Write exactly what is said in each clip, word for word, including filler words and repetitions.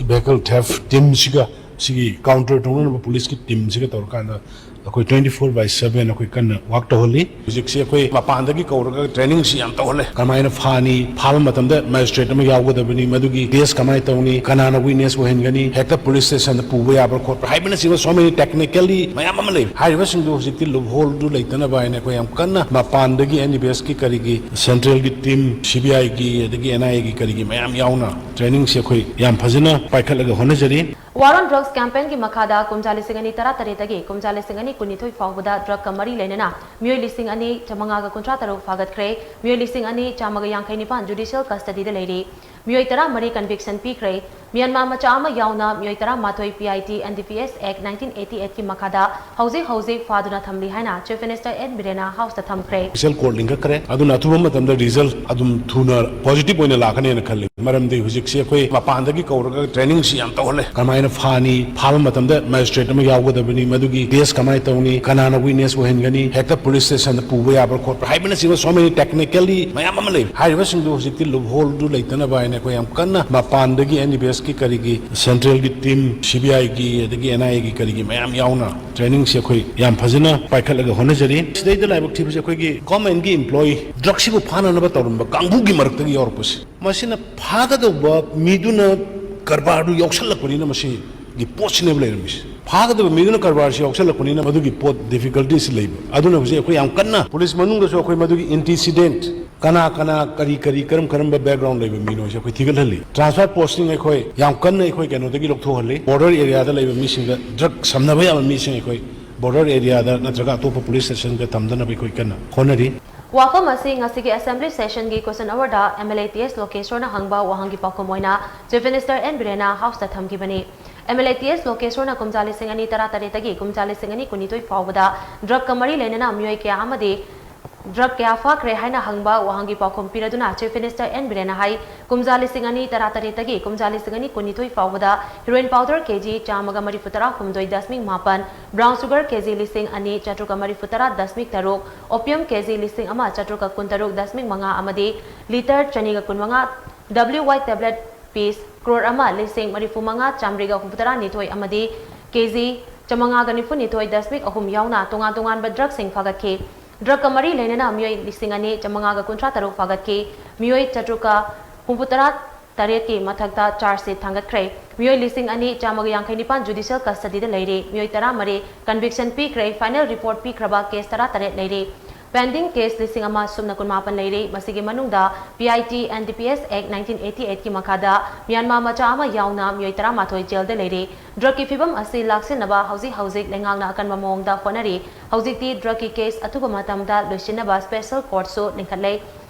Vehicle theft teamꯁꯤꯒ ꯁꯤꯒꯤ counter ꯇꯧꯅꯅꯕ policeꯀꯤ teamꯁꯤꯒ ꯇꯧꯔꯀꯥꯟꯗ ꯑꯩꯈꯣꯏ twenty four by seven ꯑꯩꯈꯣꯏ ꯀꯟꯅ work ꯇꯧꯍꯜꯂꯤ꯫ ꯍꯧꯖꯤꯛꯁꯤ ꯑꯩꯈꯣꯏ ꯃꯄꯥꯟꯗꯒꯤ ꯀꯧꯔꯒ trainingꯁꯤ ꯌꯥꯝ ꯇꯧꯍꯜꯂꯦ꯫ ꯀꯃꯥꯏꯅ ꯐꯥꯅꯤ, ꯐꯥꯕ ꯃꯇꯝꯗ magistrate ꯑꯃ ꯌꯥꯎꯒꯗꯕꯅꯤ, ꯃꯗꯨꯒꯤ case ꯀꯃꯥꯏꯅ ꯇꯧꯅꯤ, ꯀꯅꯥꯅ witness ꯑꯣꯏꯍꯟꯒꯅꯤ, ꯍꯦꯛꯇ police stationꯗ ꯄꯨꯕ ꯌꯥꯕ꯭ꯔꯥ ꯈꯣꯠꯄ꯭ꯔꯥ ꯍꯥꯏꯕꯅꯆꯤꯡꯕ so many technically ꯃꯌꯥꯝ ꯑꯃ ꯂꯩ꯫ ꯍꯥꯏꯔꯤꯕꯁꯤꯡꯗꯨ ꯍꯧꯖꯤꯛꯇꯤ loopholeꯗꯨ ꯂꯩꯇꯅꯕ ꯍꯥꯏꯅ ꯑꯩꯈꯣꯏ ꯌꯥꯝ ꯀꯟꯅ ꯃꯄꯥꯟꯗꯒꯤ NABSꯀꯤ ꯀꯔꯤꯒꯤ centralꯒꯤ team, CBIꯒꯤ ꯑꯗꯒꯤ NIAꯒꯤ ꯀꯔꯤꯒꯤ ꯃꯌꯥꯝ ꯌꯥꯎꯅ trainingꯁꯤ ꯑꯩꯈꯣꯏ ꯌꯥꯝ ꯐꯖꯅ ꯄꯥꯏꯈꯠꯂꯒ ꯍꯣꯠꯅꯖꯔꯤ꯫ War on Drugs campaignꯒꯤ ꯃꯈꯥꯗ ꯀꯨꯝꯖꯥ ꯂꯤꯁꯤꯡ ꯑꯅꯤ ꯇꯔꯥꯇꯔꯦꯠꯇꯒꯤ ꯀꯨꯝꯖꯥ ꯂꯤꯁꯤꯡ ꯑꯅꯤ ꯀꯨꯟꯅꯤꯊꯣꯏ ꯐꯥꯎꯕꯗ drugꯀ ꯃꯔꯤ ꯂꯩꯅꯅ ꯃꯤꯑꯣꯏ ꯂꯤꯁꯤꯡ ꯑꯅꯤ ꯆꯥꯃꯉꯥꯒ ꯀꯨꯟꯊ꯭ꯔꯥ ꯇꯔꯨꯛ ꯐꯥꯒꯠꯈ꯭ꯔꯦ꯫ ꯃꯤꯑꯣꯏ ꯂꯤꯁꯤꯡ ꯑꯅꯤ ꯆꯥꯃꯒ ꯌꯥꯡꯈꯩ ꯅꯤꯄꯥꯟ judicial custodyꯗ ꯂꯩꯔꯤ꯫ ꯃꯤꯑꯣꯏ ꯇꯔꯥꯃꯔꯤ conviction ꯄꯤꯈ꯭ꯔꯦ꯫ ꯃ꯭ꯌꯥꯟꯃꯥꯔ ꯃꯆꯥ ꯑꯃ ꯌꯥꯎꯅ ꯃꯤꯑꯣꯏ ꯇꯔꯥꯃꯥꯊꯣꯏ PIT NDPS Act nineteen eighty eightꯀꯤ ꯃꯈꯥꯗ ꯍꯧꯖꯤꯛ ꯍꯧꯖꯤꯛ ꯐꯥꯗꯨꯅ ꯊꯝꯂꯤ ꯍꯥꯏꯅ Chief Minister N ꯕꯤꯔꯦꯟꯅ Houseꯇ ꯊꯝꯈ꯭ꯔꯦ꯫ Special court ꯂꯤꯡꯈꯠꯈ꯭ꯔꯦ꯫ ꯑꯗꯨꯅ ꯑꯊꯨꯕ ꯃꯇꯝꯗ result ꯑꯗꯨꯝ ꯊꯨꯅ positive ꯑꯣꯏꯅ ꯂꯥꯛꯀꯅꯦꯅ ꯈꯜꯂꯤ꯫ ꯃꯔꯝꯗꯤ ꯍꯧꯖꯤꯛꯁꯤ ꯑꯩꯈꯣꯏ ꯃꯄꯥꯟꯗꯒꯤ ꯀꯧꯔꯒ trainingꯁꯤ ꯌꯥꯝ ꯇꯧꯍꯜꯂꯦ꯫ ꯀꯃꯥꯏꯅ ꯐꯥꯅꯤ, ꯐꯥꯕ ꯃꯇꯝꯗ magistrate ꯑꯃ ꯌꯥꯎꯒꯗꯕꯅꯤ, ꯃꯗꯨꯒꯤ case ꯀꯃꯥꯏꯅ ꯇꯧꯅꯤ, ꯀꯅꯥꯅ witness ꯑꯣꯏꯍꯟꯒꯅꯤ, ꯍꯦꯛꯇ police stationꯗ ꯄꯨꯕ ꯌꯥꯕ꯭ꯔꯥ ꯈꯣꯠꯄ꯭ꯔꯥ ꯍꯥꯏꯕꯅꯆꯤꯡꯕ so many technically ꯃꯌꯥꯝ ꯑꯃ ꯂꯩ꯫ ꯍꯥꯏꯔꯤꯕꯁꯤꯡꯗꯨ ꯍꯧꯖꯤꯛꯇꯤ loopholeꯗꯨ ꯂꯩꯇꯅꯕ ꯍꯥꯏꯅ ꯑꯩꯈꯣꯏ ꯌꯥꯝ ꯀꯟꯅ ꯃꯄꯥꯟꯗꯒꯤ NABSꯀꯤ ꯀꯔꯤꯒꯤ centralꯒꯤ team, CBIꯒꯤ ꯑꯗꯒꯤ NIAꯒꯤ ꯀꯔꯤꯒꯤ ꯃꯌꯥꯝ ꯌꯥꯎꯅ trainingꯁꯤ ꯑꯩꯈꯣꯏ ꯌꯥꯝ ꯐꯖꯅ ꯄꯥꯏꯈꯠꯂꯒ ꯍꯣꯠꯅꯖꯔꯤ꯫ ꯁꯤꯗꯩꯗ ꯂꯥꯏꯕꯛ ꯊꯤꯕꯁꯦ ꯑꯩꯈꯣꯏꯒꯤ governmentꯀꯤ employee drugꯁꯤꯕꯨ ꯐꯥꯅꯅꯕ ꯇꯧꯔꯝꯕ ꯀꯥꯡꯕꯨꯒꯤ ꯃꯔꯛꯇꯒꯤ ꯌꯥꯎꯔꯛꯄꯁꯦ꯫ ꯃꯁꯤꯅ ꯐꯥꯒꯗꯧꯕ ꯃꯤꯗꯨꯅ ꯀꯔꯕꯥꯔꯗꯨ ꯌꯥꯎꯁꯜꯂꯛꯄꯅꯤꯅ ꯃꯁꯤꯒꯤ ꯄꯣꯠꯁꯤꯅꯦꯕ ꯂꯩꯔꯝꯃꯤꯁꯦ꯫ ꯐꯥꯒꯗꯕ ꯃꯤꯗꯨꯅ ꯀꯔꯕꯥꯔꯁꯤ ꯌꯥꯎꯁꯜꯂꯛꯄꯅꯤꯅ ꯃꯗꯨꯒꯤ ꯄꯣꯠ difficultyꯁꯤ ꯂꯩꯕ꯫ ꯑꯗꯨꯅ ꯍꯧꯖꯤꯛ ꯑꯩꯈꯣꯏ ꯌꯥꯝ ꯀꯟꯅ police ꯃꯅꯨꯡꯗꯁꯨ ꯑꯩꯈꯣꯏ ꯃꯗꯨꯒꯤ antecedent ꯀꯅꯥ ꯀꯅꯥ ꯀꯔꯤ ꯀꯔꯤ ꯀꯔꯝ ꯀꯔꯝꯕ background ꯂꯩꯕ ꯃꯤꯅꯣꯁꯦ ꯑꯩꯈꯣꯏ ꯊꯤꯒꯠꯍꯜꯂꯤ꯫ Transfer posting ꯑꯩꯈꯣꯏ ꯌꯥꯝ ꯀꯟꯅ ꯑꯩꯈꯣꯏ ꯀꯩꯅꯣꯗꯒꯤ ꯂꯧꯊꯣꯛꯍꯜꯂꯤ꯫ Border areaꯗ ꯂꯩꯕ ꯃꯤꯁꯤꯡꯗ drug ꯁꯝꯅꯕ ꯌꯥꯕ ꯃꯤꯁꯤꯡ ꯑꯩꯈꯣꯏ border areaꯗ ꯅꯠꯇ꯭ꯔꯒ ꯑꯇꯣꯞꯄ police stationꯒ ꯊꯝꯗꯅꯕ ꯑꯩꯈꯣꯏ ꯀꯟꯅ ꯍꯣꯠꯅꯔꯤ꯫ ꯋꯥꯐꯝ ꯑꯁꯤ ꯉꯁꯤꯒꯤ Assembly sessionꯒꯤ question hourꯗ MLA T S ꯂꯣꯀꯦꯁꯣꯔꯅ ꯍꯪꯕ ꯋꯥꯍꯪꯒꯤ ꯄꯥꯎꯈꯨꯝ ꯑꯣꯏꯅ Chief Minister N ꯕꯤꯔꯦꯟꯅ Houseꯇ ꯊꯝꯈꯤꯕꯅꯤ꯫ MLA T S ꯂꯣꯀꯦꯁꯣꯔꯅ ꯀꯨꯝꯖꯥ ꯂꯤꯁꯤꯡ ꯑꯅꯤ ꯇꯔꯥꯇꯔꯦꯠꯇꯒꯤ ꯀꯨꯝꯖꯥ ꯂꯤꯁꯤꯡ ꯑꯅꯤ ꯀꯨꯟꯅꯤꯊꯣꯏ ꯐꯥꯎꯕꯗ drugꯀ ꯃꯔꯤ ꯂꯩꯅꯅ ꯃꯤꯑꯣꯏ ꯀꯌꯥ ꯑꯃꯗꯤ drug ꯀꯌꯥ ꯐꯥꯈ꯭ꯔꯦ ꯍꯥꯏꯅ ꯍꯪꯕ ꯋꯥꯍꯪꯒꯤ ꯄꯥꯎꯈꯨꯝ ꯄꯤꯔꯗꯨꯅ Chief Minister N ꯕꯤꯔꯦꯟꯅ ꯍꯥꯏ, ꯀꯨꯝꯖꯥ ꯂꯤꯁꯤꯡ ꯑꯅꯤ ꯇꯔꯥꯇꯔꯦꯠꯇꯒꯤ ꯀꯨꯝꯖꯥ ꯂꯤꯁꯤꯡ ꯑꯅꯤ ꯀꯨꯟꯅꯤꯊꯣꯏ ꯐꯥꯎꯕꯗ heroin powder KG ꯆꯥꯝꯃꯒ ꯃꯔꯤꯐꯨ ꯇꯔꯥ ꯍꯨꯝꯗꯣꯏ ꯗꯁꯃꯤꯛ ꯃꯥꯄꯟ, brown sugar KG ꯂꯤꯁꯤꯡ ꯑꯅꯤ ꯆꯥꯇ꯭ꯔꯨꯛꯀ ꯃꯔꯤꯐꯨ ꯇꯔꯥ ꯗꯁꯃꯤꯛ ꯇꯔꯨꯛ, opium KG ꯂꯤꯁꯤꯡ ꯑꯃ ꯆꯥꯇ꯭ꯔꯨꯛꯀ ꯀꯨꯟꯇꯔꯨꯛ ꯗꯁꯃꯤꯛ ꯃꯉꯥ ꯑꯃꯗꯤ litre ꯆꯅꯤꯒ ꯀꯨꯟꯃꯉꯥ W Y tablet piece crore ꯑꯃ ꯂꯤꯁꯤꯡ ꯃꯔꯤꯐꯨ ꯃꯉꯥ ꯆꯥꯃꯔꯤꯒ ꯍꯨꯝꯐꯨꯇꯔꯥ ꯅꯤꯊꯣꯏ ꯑꯃꯗꯤ ꯀꯦꯖꯤ ꯆꯥꯃꯉꯥꯒ ꯅꯤꯐꯨ ꯅꯤꯊꯣꯏ ꯗꯁꯃꯤꯛ ꯑꯍꯨꯝ ꯌꯥꯎꯅ ꯇꯣꯉꯥꯟ ꯇꯣꯉꯥꯟꯕ ꯗ꯭ꯔꯒꯁꯤꯡ ꯐꯥꯒꯠꯈꯤ꯫ ꯗ꯭ꯔꯒꯀ ꯃꯔꯤ ꯂꯩꯅꯅ ꯃꯤꯑꯣꯏ ꯂꯤꯁꯤꯡ ꯑꯅꯤ ꯆꯥꯃꯉꯥꯒ ꯀꯨꯟꯊ꯭ꯔꯥ ꯇꯔꯨꯛ ꯐꯥꯒꯠꯈꯤ꯫ ꯃꯤꯑꯣꯏ ꯆꯥꯇ꯭ꯔꯨꯛꯀ ꯍꯨꯝꯐꯨꯇꯔꯥ ꯇꯔꯦꯠꯀꯤ ꯃꯊꯛꯇ ꯆꯥꯔꯖ ꯁꯤꯠ ꯊꯥꯡꯒꯠꯈ꯭ꯔꯦ꯫ ꯃꯤꯑꯣꯏ ꯂꯤꯁꯤꯡ ꯑꯅꯤ ꯆꯥꯝꯃꯒ ꯌꯥꯡꯈꯩ ꯅꯤꯄꯥꯟ ꯖꯨꯗꯤꯁꯤꯌꯦꯜ ꯀꯁꯇꯗꯤꯗ ꯂꯩꯔꯤ꯫ ꯃꯤꯑꯣꯏ ꯇꯔꯥꯃꯔꯤ ꯀꯟꯚꯤꯛꯁꯟ ꯄꯤꯈ꯭ꯔꯦ꯫ ꯐꯥꯏꯅꯦꯜ ꯔꯤꯄꯣꯔꯠ ꯄꯤꯈ꯭ꯔꯕ ꯀꯦꯁ ꯇꯔꯥꯇꯔꯦꯠ ꯂꯩꯔꯤ꯫ ꯄꯦꯟꯗꯤꯡ ꯀꯦꯁ ꯂꯤꯁꯤꯡ ꯑꯃ ꯁꯨꯞꯅ ꯀꯨꯟꯃꯥꯄꯟ ꯂꯩꯔꯤ꯫ ꯃꯁꯤꯒꯤ ꯃꯅꯨꯡꯗ P I T and D P S Act nineteen eighty eight ꯀꯤ ꯃꯈꯥꯗ ꯃ꯭ꯌꯥꯟꯃꯥꯔ ꯃꯆꯥ ꯑꯃ ꯌꯥꯎꯅ ꯃꯤꯑꯣꯏ ꯇꯔꯥꯃꯥꯊꯣꯏ ꯖꯦꯜꯗ ꯂꯩꯔꯤ꯫ ꯗ꯭ꯔꯒꯀꯤ ꯐꯤꯕꯝ ꯑꯁꯤ ꯂꯥꯛꯁꯤꯟꯅꯕ ꯍꯧꯖꯤꯛ ꯍꯧꯖꯤꯛ ꯂꯩꯉꯥꯛꯅ ꯑꯀꯟꯕ ꯃꯑꯣꯡꯗ ꯍꯣꯠꯅꯔꯤ꯫ ꯍꯧꯖꯤꯛꯇꯤ ꯗ꯭ꯔꯒꯀꯤ ꯀꯦꯁ ꯑꯊꯨꯕ ꯃꯇꯝꯗ ꯂꯣꯏꯁꯤꯟꯅꯕ ꯁ꯭ꯄꯦꯁꯦꯜ ꯀꯣꯔꯠꯁꯨ ꯂꯤꯡꯈꯠꯂꯦ꯫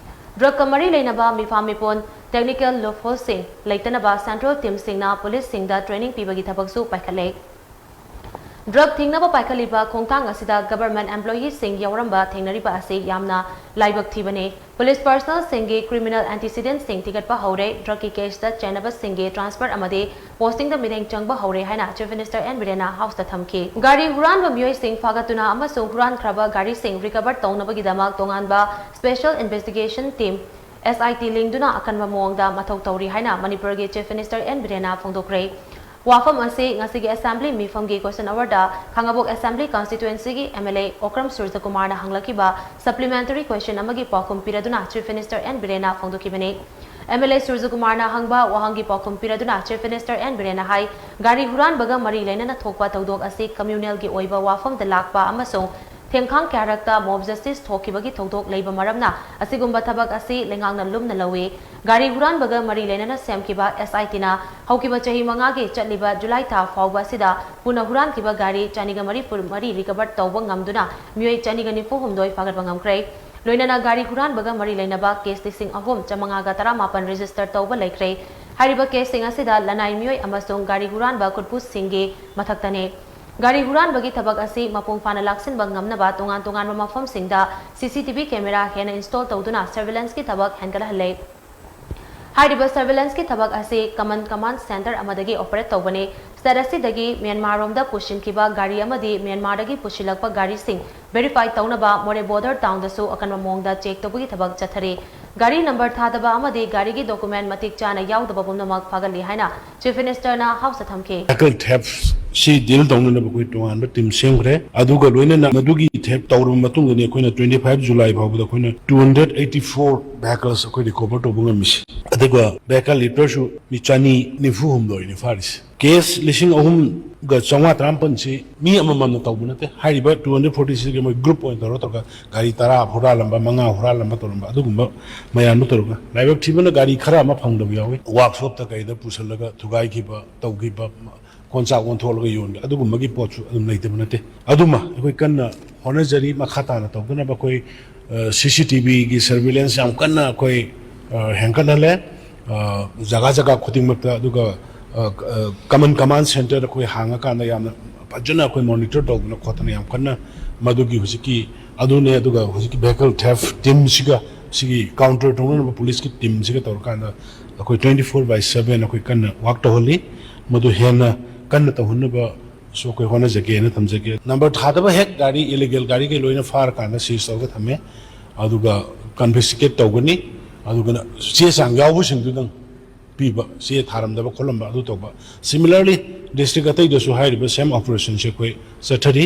ꯗ꯭ꯔꯒꯀ ꯃꯔꯤ ꯂꯩꯅꯕ ꯃꯤꯐꯥ ꯃꯤꯄꯨꯟ, ꯇꯦꯛꯅꯤꯀꯦꯜ ꯂꯨꯞꯍꯣꯜꯁꯤꯡ ꯂꯩꯇꯅꯕ ꯁꯦꯟꯇ꯭ꯔꯦꯜ ꯇꯤꯝꯁꯤꯡꯅ ꯄꯨꯂꯤꯁꯁꯤꯡꯗ ꯇ꯭ꯔꯦꯅꯤꯡ ꯄꯤꯕꯒꯤ ꯊꯕꯛꯁꯨ ꯄꯥꯏꯈꯠꯂꯦ꯫ ꯗ꯭ꯔꯒ ꯊꯤꯡꯅꯕ ꯄꯥꯏꯈꯠꯂꯤꯕ ꯈꯣꯡꯊꯥꯡ ꯑꯁꯤꯗ ꯒꯚꯔꯟꯃꯦꯟꯠ ꯑꯦꯝꯄ꯭ꯂꯣꯌꯤꯁꯤꯡ ꯌꯥꯎꯔꯝꯕ ꯊꯦꯡꯅꯔꯤꯕ ꯑꯁꯤ ꯌꯥꯝꯅ ꯂꯥꯏꯕꯛ ꯊꯤꯕꯅꯤ꯫ ꯄꯨꯂꯤꯁ ꯄꯔꯁꯅꯦꯜꯁꯤꯡꯒꯤ ꯀ꯭ꯔꯤꯃꯤꯅꯦꯜ ꯑꯦꯟꯇꯤꯁꯤꯗꯦꯟꯠꯁꯤꯡ ꯊꯤꯒꯠꯄ ꯍꯧꯔꯦ꯫ ꯗ꯭ꯔꯒꯀꯤ ꯀꯦꯁꯇ ꯆꯦꯟꯅꯕꯁꯤꯡꯒꯤ ꯇ꯭ꯔꯥꯟꯁꯐꯔ ꯑꯃꯗꯤ ꯄꯣꯁꯇꯤꯡꯗ ꯃꯤꯠꯌꯦꯡ ꯆꯪꯕ ꯍꯧꯔꯦ ꯍꯥꯏꯅ ꯆꯤꯐ ꯃꯤꯅꯤꯁꯇꯔ ꯑꯦꯟ ꯕꯤꯔꯦꯟꯅ ꯍꯥꯎꯁꯇ ꯊꯝꯈꯤ꯫ ꯒꯥꯔꯤ ꯍꯨꯔꯥꯟꯕ ꯃꯤꯑꯣꯏꯁꯤꯡ ꯐꯥꯒꯠꯇꯨꯅ ꯑꯃꯁꯨꯡ ꯍꯨꯔꯥꯟꯈ꯭ꯔꯕ ꯒꯥꯔꯤꯁꯤꯡ ꯔꯤꯀꯚꯔ ꯇꯧꯅꯕꯒꯤꯗꯃꯛ ꯇꯣꯉꯥꯟꯕ special investigation team, S I T, ꯂꯤꯡꯗꯨꯅ ꯑꯀꯟꯕ ꯃꯑꯣꯡꯗ ꯃꯊꯧ ꯇꯧꯔꯤ ꯍꯥꯏꯅ ꯃꯅꯤꯄꯨꯔꯒꯤ ꯆꯤꯐ ꯃꯤꯅꯤꯁꯇꯔ ꯑꯦꯟ ꯕꯤꯔꯦꯟꯅ ꯐꯣꯡꯗꯣꯛꯈ꯭ꯔꯦ꯫ ꯋꯥꯐꯝ ꯑꯁꯤ ꯉꯁꯤꯒꯤ ꯑꯦꯁꯦꯝꯕ꯭ꯂꯤ ꯃꯤꯐꯝꯒꯤ ꯀꯣꯏꯁꯟ ꯑꯋꯥꯔꯗ ꯈꯥꯉꯕꯣꯛ ꯑꯦꯁꯦꯝꯕ꯭ꯂꯤ ꯀꯟꯁꯇꯤꯇ꯭ꯋꯦꯟꯁꯤꯒꯤ M L A ꯑꯣꯀ꯭ꯔꯝ ꯁꯨꯔꯖꯀꯨꯃꯥꯔꯅ ꯍꯪꯂꯛꯈꯤꯕ ꯁꯄ꯭ꯂꯤꯃꯦꯟꯇꯔꯤ ꯀꯣꯏꯁꯟ ꯑꯃꯒꯤ ꯄꯥꯎꯈꯨꯝ ꯄꯤꯔꯗꯨꯅ ꯆꯤꯐ ꯃꯤꯅꯤꯁꯇꯔ ꯑꯦꯟ ꯕꯤꯔꯦꯟꯅ ꯐꯣꯡꯗꯣꯛꯈꯤꯕꯅꯤ꯫ M L A ꯁꯨꯔꯖꯀꯨꯃꯥꯔꯅ ꯍꯪꯕ ꯋꯥꯍꯪꯒꯤ ꯄꯥꯎꯈꯨꯝ ꯄꯤꯔꯗꯨꯅ ꯆꯤꯐ ꯃꯤꯅꯤꯁꯇꯔ ꯑꯦꯟ ꯕꯤꯔꯦꯟꯅ ꯍꯥꯏ, ꯒꯥꯔꯤ ꯍꯨꯔꯥꯟꯕꯒ ꯃꯔꯤ ꯂꯩꯅꯅ ꯊꯣꯛꯄ ꯊꯧꯗꯣꯛ ꯑꯁꯤ ꯀꯝꯃ꯭ꯌꯨꯅꯦꯜꯒꯤ ꯑꯣꯏꯕ ꯋꯥꯐꯝꯗ ꯂꯥꯛꯄ ꯑꯃꯁꯨꯡ ꯊꯦꯡꯈꯥꯡ ꯀꯌꯥꯔꯛꯇ ꯃꯣꯕ ꯖꯁꯇꯤꯁ ꯊꯣꯛꯈꯤꯕꯒꯤ ꯊꯧꯗꯣꯛ ꯂꯩꯕ ꯃꯔꯝꯅ ꯑꯁꯤꯒꯨꯝꯕ ꯊꯕꯛ ꯑꯁꯤ ꯂꯩꯉꯥꯛꯅ ꯂꯨꯝꯅ ꯂꯧꯏ꯫ ꯒꯥꯔꯤ ꯍꯨꯔꯥꯟꯕꯒ ꯃꯔꯤ ꯂꯩꯅꯅ ꯁꯦꯝꯈꯤꯕ S I T ꯅ ꯍꯧꯈꯤꯕ ꯆꯍꯤ ꯃꯉꯥꯒꯤ ꯆꯠꯂꯤꯕ ꯖꯨꯂꯥꯏ ꯊꯥ ꯐꯥꯎꯕ ꯑꯁꯤꯗ ꯄꯨꯟꯅ ꯍꯨꯔꯥꯟꯈꯤꯕ ꯒꯥꯔꯤ ꯆꯅꯤꯒ ꯃꯔꯤꯐꯨ ꯃꯔꯤ ꯔꯤꯀꯚꯔ ꯇꯧꯕ ꯉꯝꯗꯨꯅ ꯃꯤꯑꯣꯏ ꯆꯅꯤꯒ ꯅꯤꯐꯨ ꯍꯨꯝꯗꯣꯏ ꯐꯥꯒꯠꯄ ꯉꯝꯈ꯭ꯔꯦ꯫ ꯂꯣꯏꯅꯅ ꯒꯥꯔꯤ ꯍꯨꯔꯥꯟꯕꯒ ꯃꯔꯤ ꯂꯩꯅꯕ ꯀꯦꯁ ꯂꯤꯁꯤꯡ ꯑꯍꯨꯝ ꯆꯥꯃꯉꯥꯒ ꯇꯔꯥꯃꯥꯄꯟ ꯔꯦꯖꯤꯁꯇꯔ ꯇꯧꯕ ꯂꯩꯈ꯭ꯔꯦ꯫ ꯍꯥꯏꯔꯤꯕ ꯀꯦꯁꯁꯤꯡ ꯑꯁꯤꯗ ꯂꯅꯥꯏ ꯃꯤꯑꯣꯏ ꯑꯃꯁꯨꯡ ꯒꯥꯔꯤ ꯍꯨꯔꯥꯟꯕ ꯈꯨꯠꯄꯨꯁꯤꯡꯒꯤ ꯃꯊꯛꯇꯅꯤ꯫ ꯒꯥꯔꯤ ꯍꯨꯔꯥꯟꯕꯒꯤ ꯊꯕꯛ ꯑꯁꯤ ꯃꯄꯨꯡ ꯐꯥꯅ ꯂꯥꯛꯁꯤꯟꯕ ꯉꯝꯅꯕ ꯇꯣꯉꯥꯟ ꯇꯣꯉꯥꯟꯕ ꯃꯐꯝꯁꯤꯡꯗ C C T V camera ꯍꯦꯟꯅ install ꯇꯧꯗꯨꯅ surveillance ꯀꯤ ꯊꯕꯛ ꯍꯦꯟꯒꯠꯍꯜꯂꯦ꯫ ꯍꯥꯏꯔꯤꯕ surveillance ꯀꯤ ꯊꯕꯛ ꯑꯁꯤ common command centre ꯑꯃꯗꯒꯤ operate ꯇꯧꯕꯅꯤ꯫ State ꯑꯁꯤꯗꯒꯤ ꯃ꯭ꯌꯥꯟꯃꯥꯔꯔꯣꯝꯗ ꯄꯨꯁꯤꯟꯈꯤꯕ ꯒꯥꯔꯤ ꯑꯃꯗꯤ ꯃ꯭ꯌꯥꯟꯃꯥꯔꯗꯒꯤ ꯄꯨꯁꯤꯜꯂꯛꯄ ꯒꯥꯔꯤꯁꯤꯡ verify ꯇꯧꯅꯕ ꯃꯣꯔꯦ border town ꯗꯁꯨ ꯑꯀꯟꯕ ꯃꯑꯣꯡꯗ check ꯇꯧꯕꯒꯤ ꯊꯕꯛ ꯆꯠꯊꯔꯤ꯫ ꯒꯥꯔꯤ ꯅꯝꯕꯔ ꯊꯥꯗꯕ ꯑꯃꯗꯤ ꯒꯥꯔꯤꯒꯤ ꯗꯣꯀꯨꯃꯦꯟ ꯃꯇꯤꯛ ꯆꯥꯅ ꯌꯥꯎꯗꯕ ꯄꯨꯝꯅꯃꯛ ꯐꯒꯠꯂꯤ ꯍꯥꯏꯅ ꯆꯤꯐ ꯃꯤꯅꯤꯁꯇꯔꯅ ꯍꯥꯎꯁꯇ ꯊꯝꯈꯤ꯫ Vehicle theft ꯁꯤ ꯗꯤꯜ ꯇꯧꯅꯅꯕ ꯑꯩꯈꯣꯏ ꯇꯣꯉꯥꯟꯕ ꯇꯤꯝ ꯁꯦꯝꯈ꯭ꯔꯦ꯫ ꯑꯗꯨꯒ ꯂꯣꯏꯅꯅ ꯃꯗꯨꯒꯤ ꯊꯦꯞ ꯇꯧꯔꯕ ꯃꯇꯨꯡꯗꯅꯤ ꯑꯩꯈꯣꯏꯅ twenty five July ꯐꯥꯎꯕꯗ ꯑꯩꯈꯣꯏꯅ two hundred eighty four vehicles ꯑꯩꯈꯣꯏ ꯔꯤꯀꯣꯚꯔ ꯇꯧꯕ ꯉꯝꯃꯤꯁꯤ꯫ ꯑꯗꯨꯒ ꯚꯦꯍꯤꯀꯜ ꯂꯤꯇꯔꯁꯨ ꯃꯤ ꯆꯅꯤ ꯅꯤꯐꯨ ꯍꯨꯝꯗꯣꯏꯅꯤ ꯐꯥꯔꯤꯁꯤ꯫ ꯀꯦꯁ ꯂꯤꯁꯤꯡ ꯑꯍꯨꯝꯒ ꯆꯥꯝꯃꯉꯥ ꯇꯔꯥꯃꯥꯄꯟꯁꯤ ꯃꯤ ꯑꯃꯃꯝꯅ ꯇꯧꯕ ꯅꯠꯇꯦ꯫ ꯍꯥꯏꯔꯤꯕ two hundred forty six ꯃꯣꯏ ꯒ꯭ꯔꯨꯞ ꯑꯣꯏꯅ ꯇꯧꯔ ꯇꯧꯔꯒ ꯒꯥꯔꯤ ꯇꯔꯥ ꯍꯨꯔꯥꯜꯂꯝꯕ, ꯃꯉꯥ ꯍꯨꯔꯥꯜꯂꯝꯕ ꯇꯧꯔꯝꯕ ꯑꯗꯨꯒꯨꯝꯕ ꯃꯌꯥꯝꯗꯨ ꯇꯧꯔꯒ ꯂꯥꯏꯕꯛ ꯊꯤꯕꯅ ꯒꯥꯔꯤ ꯈꯔ ꯑꯃ ꯐꯪꯗꯕ ꯌꯥꯎꯏ꯫ ꯋꯥꯔꯛꯁꯣꯞꯇ ꯀꯩꯗ ꯄꯨꯁꯜꯂꯒ ꯊꯨꯒꯥꯏꯈꯤꯕ, ꯇꯧꯈꯤꯕ, ꯀꯣꯟꯆꯥꯛ ꯑꯣꯟꯊꯣꯛꯂꯒ ꯌꯣꯟꯕ ꯑꯗꯨꯒꯨꯝꯕꯒꯤ ꯄꯣꯠꯁꯨ ꯑꯗꯨꯝ ꯂꯩꯇꯕ ꯅꯠꯇꯦ꯫ ꯑꯗꯨꯃ ꯑꯩꯈꯣꯏ ꯀꯟꯅ ꯍꯣꯠꯅꯖꯔꯤ꯫ ꯃꯈꯥ ꯇꯥꯅ ꯇꯧꯗꯅꯕ ꯑꯩꯈꯣꯏ ꯁꯤ ꯁꯤ ꯇꯤ ꯚꯤꯒꯤ ꯁꯔꯚꯤꯂꯦꯟꯁ ꯌꯥꯝ ꯀꯟꯅ ꯑꯩꯈꯣꯏ ꯑ, ꯍꯦꯟꯒꯠꯍꯜꯂꯦ꯫ ꯑ, ꯖꯒꯥ ꯖꯒꯥ ꯈꯨꯗꯤꯡꯃꯛꯇ, ꯑꯗꯨꯒ ꯀꯃꯟ ꯀꯃꯥꯟ ꯁꯦꯟꯇꯔ ꯑꯩꯈꯣꯏ ꯍꯥꯡꯉꯀꯥꯟꯗ ꯌꯥꯝꯅ ꯐꯖꯅ ꯑꯩꯈꯣꯏ ꯃꯣꯅꯤꯇꯔ ꯇꯧꯗꯅ ꯈꯣꯠꯇꯅ ꯌꯥꯝ ꯀꯟꯅ ꯃꯗꯨꯒꯤ ꯍꯧꯖꯤꯛꯀꯤ ꯑꯗꯨꯅꯦ꯫ ꯑꯗꯨꯒ ꯍꯧꯖꯤꯛꯀꯤ vehicle theft team ꯁꯤꯒ ꯁꯤꯒꯤ ꯀꯥꯎꯟꯇꯔ ꯇꯧꯅꯅꯕ ꯄꯨꯂꯤꯁꯀꯤ ꯇꯤꯝꯁꯤꯒ ꯇꯧꯔꯀꯥꯟꯗ ꯑꯩꯈꯣꯏ twenty four by seven ꯑꯩꯈꯣꯏ ꯀꯟꯅ ꯋꯥꯛ ꯇꯧꯍꯜꯂꯤ꯫ ꯃꯗꯨ ꯍꯦꯟꯅ ꯀꯟꯅ ꯇꯧꯍꯟꯅꯕ ꯁꯨ ꯑꯩꯈꯣꯏ ꯍꯣꯠꯅꯖꯒꯦꯅ ꯊꯝꯖꯒꯦ꯫ ꯅꯝꯕꯔ ꯊꯥꯗꯕ ꯍꯦꯛ ꯒꯥꯔꯤ, ꯏꯂꯤꯒꯦꯜ ꯒꯥꯔꯤꯈꯩ ꯂꯣꯏꯅ ꯐꯥꯔꯀꯥꯟꯗ ꯁꯤꯖ ꯇꯧꯔꯒ ꯊꯝꯃꯦ꯫ ꯑꯗꯨꯒ ꯀꯟꯐꯤꯁꯀꯦꯠ ꯇꯧꯒꯅꯤ꯫ ꯑꯗꯨꯒ ꯆꯦ ꯆꯥꯡ ꯌꯥꯎꯕꯁꯤꯡꯗꯨꯗꯪ ꯄꯤꯕ, ꯆꯦ ꯊꯥꯔꯝꯗꯕ ꯈꯣꯠꯂꯝꯕ ꯑꯗꯨ ꯇꯧꯕ꯫ Similarly district ꯑꯇꯩꯗꯁꯨ ꯍꯥꯏꯔꯤꯕ same operation ꯁꯦ ꯑꯩꯈꯣꯏ ꯆꯠꯊꯔꯤ꯫